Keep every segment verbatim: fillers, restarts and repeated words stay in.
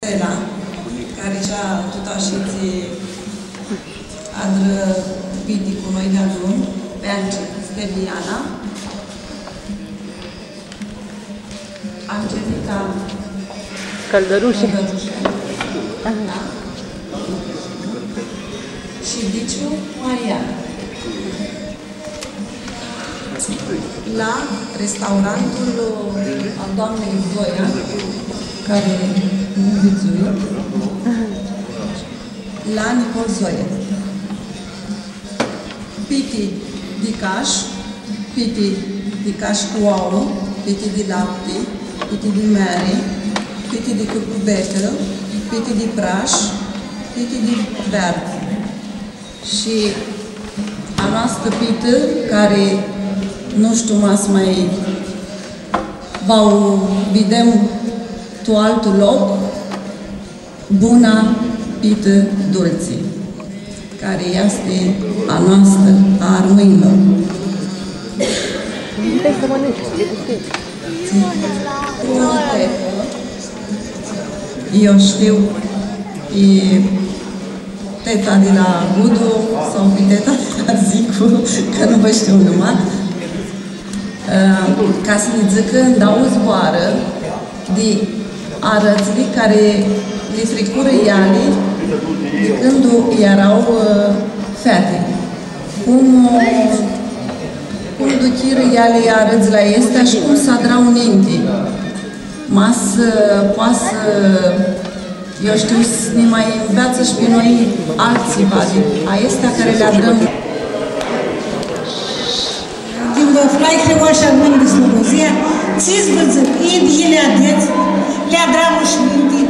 Stela, cari dzãtsea tut ashitsi adrã piti cu noi deadun, Peanci, Steliana. Angelica Căldărușe. Căldărușe. Da. Shi Diciu Maria. La restaurantul al doamnei Zoia, cari nu vidzui, la Nicol Zoia. Piti di cash, piti di cash cu auã, piti di lapti, piti di meari, piti di curcubetã, piti di prash, piti di veardzã. Shi a noastã pitã, cari nu shtiu, ma s-ma va u videm tu altu loc, buna pitã dultsi, cari easti a noastã, a armãnjlor. Eu shtiu, e teta di la Gudu sau e teta di la Zicu, cã nu vã shtiu numa. Ã, ca s-nã dzãcã ndauã zboarã di arãdzli cari li tricurã eali di cãndu eara, ã, feati. Cum, ã, cum duchirã eali arãdzli aesti shi cum s-adra ninti. Ma s-, ã, poa s-, ã, eu shtiu, s-nã ma nveatsã shi pi noi altsiva di aesti cari li adrãm. Di vãrã flai crioshi armãnj di Slobozia, tsi s-vã dzãc, idyiili adets, li adram shi ninti,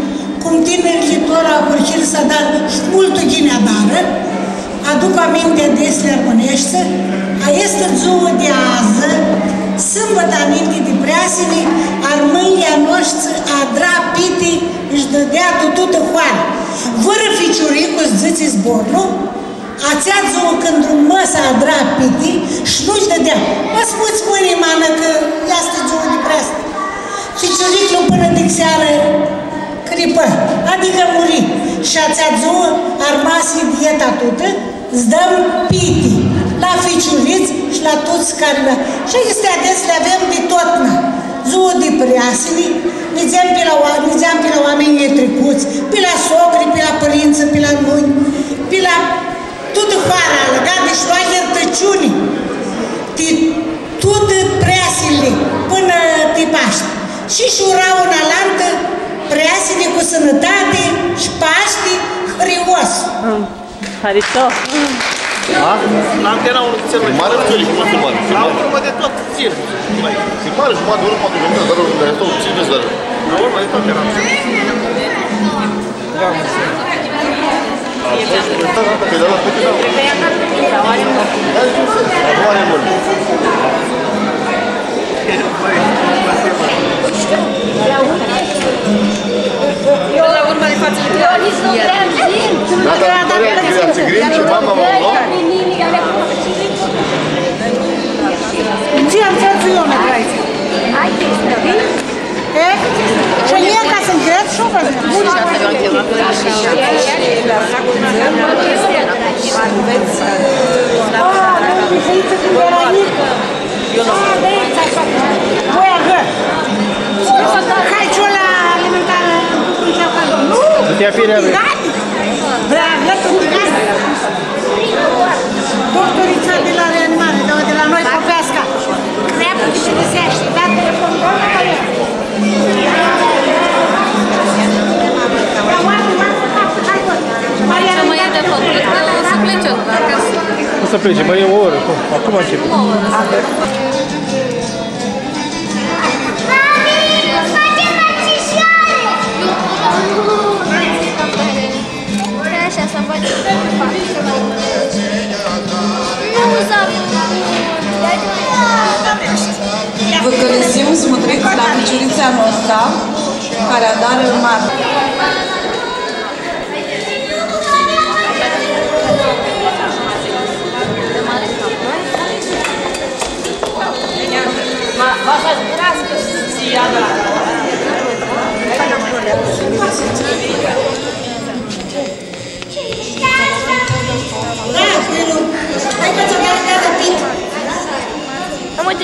cum tinirlji tora ahurhirã s-adarã shi multu ghini adarã, aduc aminti adetsli armãneshti, aestã dzuã di adzã, sãmbãta ninti di preasini, armãnjlji a noshtri adra piti shi dãdea tu tutã hoara. Vãrã ficiuricu s-dzãtsi zborlu, atsea dzuã cãndu mã-sa adra piti shi nu-lj dãdea. Ma s-puts mãni, manã, cã easti dzuã di preasini. Ficiuriclu pãnã di searã cripã, adicã muri. Shi atsea dzuã armasi dieta tutã, s-dãm piti la ficiurits shi la tuts cari va. Shi aesti adets li avem di totna. Dzuã di preasini, nidzeam pi la oa-, nidzeam pi la oaminjlji tricuts, pi la socri, pi la pãrintsã, pi la nunj, pi la tutã hoara, alãga di shi loa iertãciuni ti tutã preasinjli pãnã ti Pashti. Shi sh-ura unã alantã preasini cu sãnãtati shi Pashti hãrios. Haristo. A? Antena unu puțin mai mare, puțin mai mare. La urmă de tot, puțin. E mare, jumătate de oră, patru minute, dar de restul, cinci minute, dar la urmă de tot eram. Până la urmă le face. Eu nici nu vreau să zic. Gata, Victoria, Victoria, să grim și mama, mama, mama. Zi, am zis eu, Negraiță. Hai, e? Shi mie ca s-nvets shi eu va s-nvets. Voi avea. Hai, ce la alimentară, nu știu. Nu te apire. Gata. Doctorița de la reanimare, de, de la noi, Popeasca. Treabă de găsești, da telefon, doamna Maria. Maria, mai e de făcut, că o să plece acasă. O să plece, mai e o oră, cum? Acum începe. Mami, facem mărțișoare! Stai așa, să-mi faci. Nu s-a făcut. Vã cãlisim s-mutrits la ficiuritsa a noastrã, cari adarã mari. Ma, va s-zburascã shi ea, da.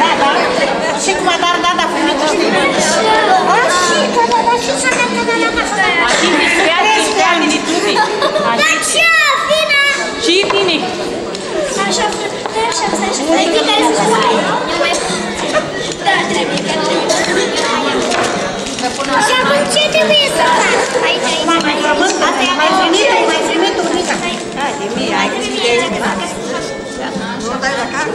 Da, da. Shi cum adarã dada, fumit, shtii? Da, da, da, shi s-adarã dada. Shi s-adarã dada. Trei ani di tuti. Da, shi Fina. Shi tini. Ashi, stai ashi, stai ashi. Stai, stai, stai. Eu mai... Da, trebuie, chiar trebuie. Shi acum ce trebuie să fac? Aici, aici. Mai frâmânt, mai frâmânt, mai frâmânt, unica. Hai, e bine, hai, e bine. Nu dai la cap?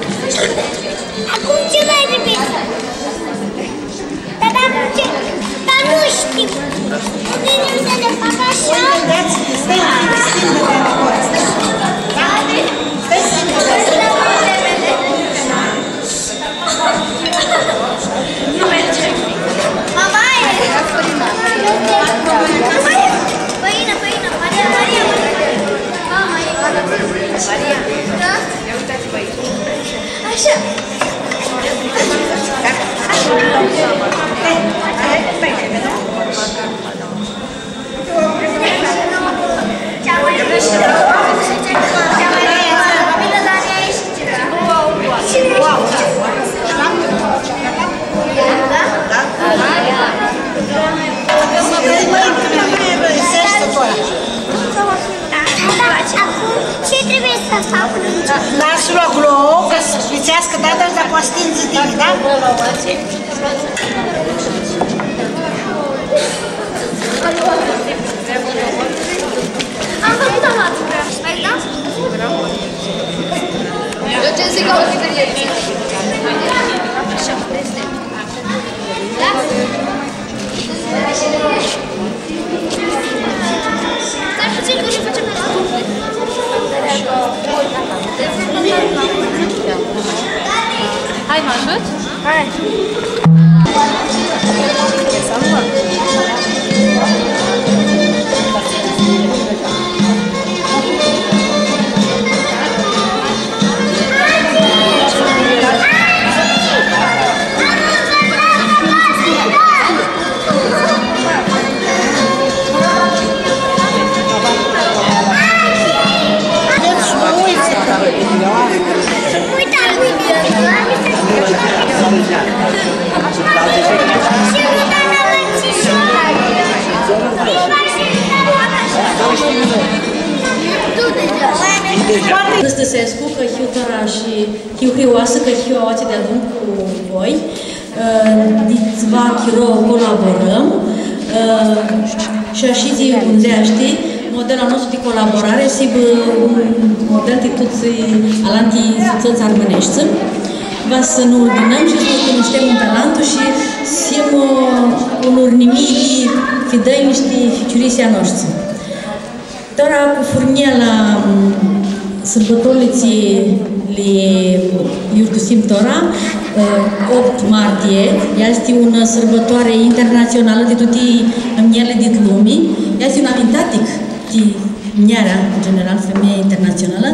Acum ce mai trebuie să fac? Dar, dar ce? Dar nu știu. Bine, să le fac așa. Uite, dați, stai, stai, stai, stai, stai, stai, stai. Mamaie! Mamaie! Fãinã, fãinã, Maria, Maria, Maria. Mamaie! Maria! Da? Ia uitați-vă aici. Așa. Acum, ce trebuie să fac? Lasă-l acolo, ca să-ți sfârșească data și apoi stinzi tine, da? Am făcut alături, da? Eu ce zic, au diferit. Așa, este. Da? Stai puțin că ne facem la... Hai, mă ajut? Hai. Sescu, cã hiu tora shi hiu hrioasã cã hiu aoatsi deadun cu voi. Ã, di tsiva chiro colaborãm, ã, shi ashitsi gundeashti modelu a nostru di colaborari, s-hibã un model ti tuti alanti sutsãts armãneshti. Va s-nã urdinãm shi s-nã cunushtem un tu alantu shi s-him, ã, unã urnimii di fidãnj shi di ficiurits a noshtri. Tora cu furnjia la, mm, sãrbãtorli tsi li yiurtusim tora, ã, optu martie, easti unã sãrbãtoari internatsionalã di tuti mnjerli dit lumi, easti un amintatic ti mnjearea, în general, femeia internatsionalã,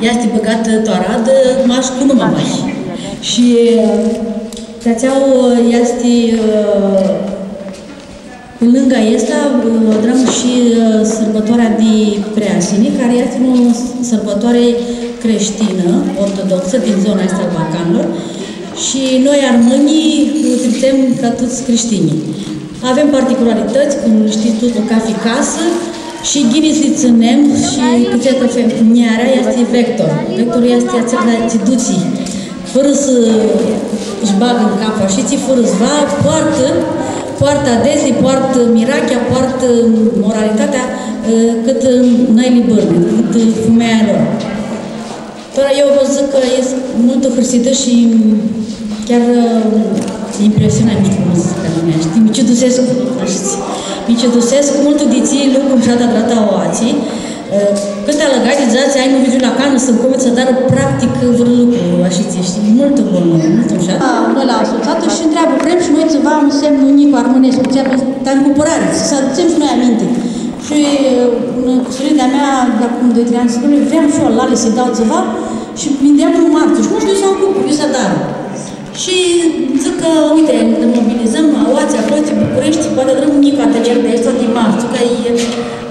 easti bãgatã tu aradã, mash cu numa mash. Shi, ã, ti atsea, ã, easti, ã, Pi lãngã aestã, adrãm shi, ã, sãrbãtoarea di Preasini, cari easti unã sãrbãtoari creshtinã, ortodoxã, din zona aestã a Balcanilor. Shi noi, armãnjlji, u tritem ca tuts creshtinjlji. Avem particularitãts, cum shtits tuts, cafi casã, shi ghini s-li tsãnem, shi cãtse cã fe-, mnjearea easti vector. Vectorlu easti atsel tsi dutsi. Fãrã s-, sh-, bagã n cap, ashitsi, fãrã s-va, poartã, poartã adetsli, poartã mirachea, poartã moralitatea, ã, cãtã, ã, nãili bãrni, cãtã, ã, fumealja a lor. Tora eu va dzãc cã easti multu hãrsitã shi chiar, ã, impresionat, nu shtiu cum s-dzãc pi armãneashti. Mi ciudusescu, ashitsi. Mi ciudusescu multu di tsi lucru mushat adratã aoatsi. Cãndu alãgai di dzatsi anj, nu vidzui la canã s-ncomeatsã s-adarã practic vãrã lucru, ashitsi, shtii, multu bun, multu mushat. Da, noi la asociatã shi ntreabã, vrem shi noi tsiva, un semnu njicu armãnescu, tsiva, ta ncupãrari, s-adutsem shi noi aminti. Shi, ã, unã cusurinã di-a mea, di acum doi, trei anj, spuni, vream shi eu, lali, s-lji dau tsiva shi minduiam tu martsu shi nu shtiu s-apuc, iu s-adarã. Shi dzãc cã, uite, nã mobilizãm, aoatsi, aclo, ti Bucureshti, poati adrãm un njic atelier di aestu di martsu, cã e,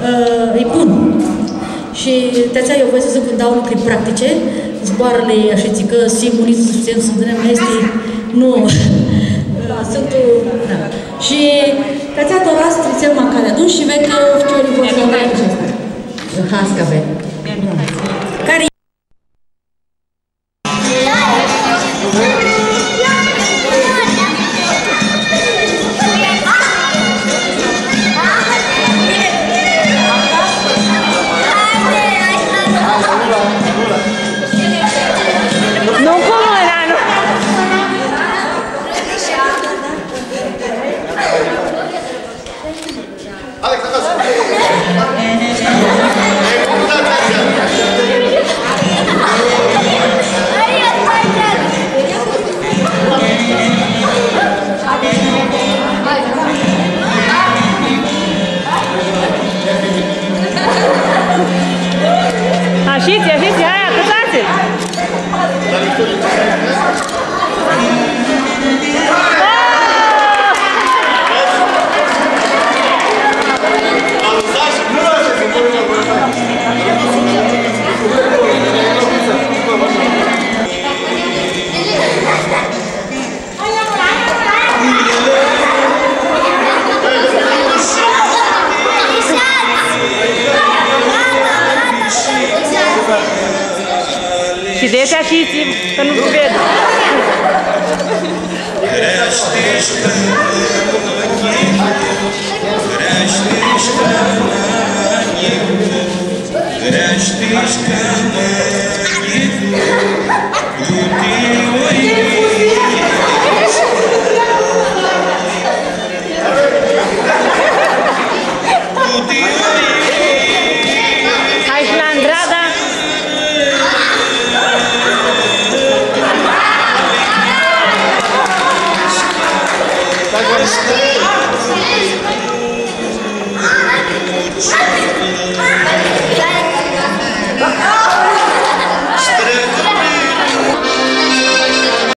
ã, e bun. Shi ti atsea eu voi s-dzãc cu dauã lucri practice, zboarãli, ashitsi, cã s-him units suficient s-dzãtsem, easti, nu, ã, suntu, da. Shi ti atsea tora s-tritsem macari atumtsea shi ved cã ficiorlji vor s-u adarã shi aestã. Hasca, ved. Cari Nu, cum, mã, nu? Ashitsi, ashitsi, hai, acãtsatsi! Shi di atsea shi, cã nu s-ved. Hai shi la Andrada.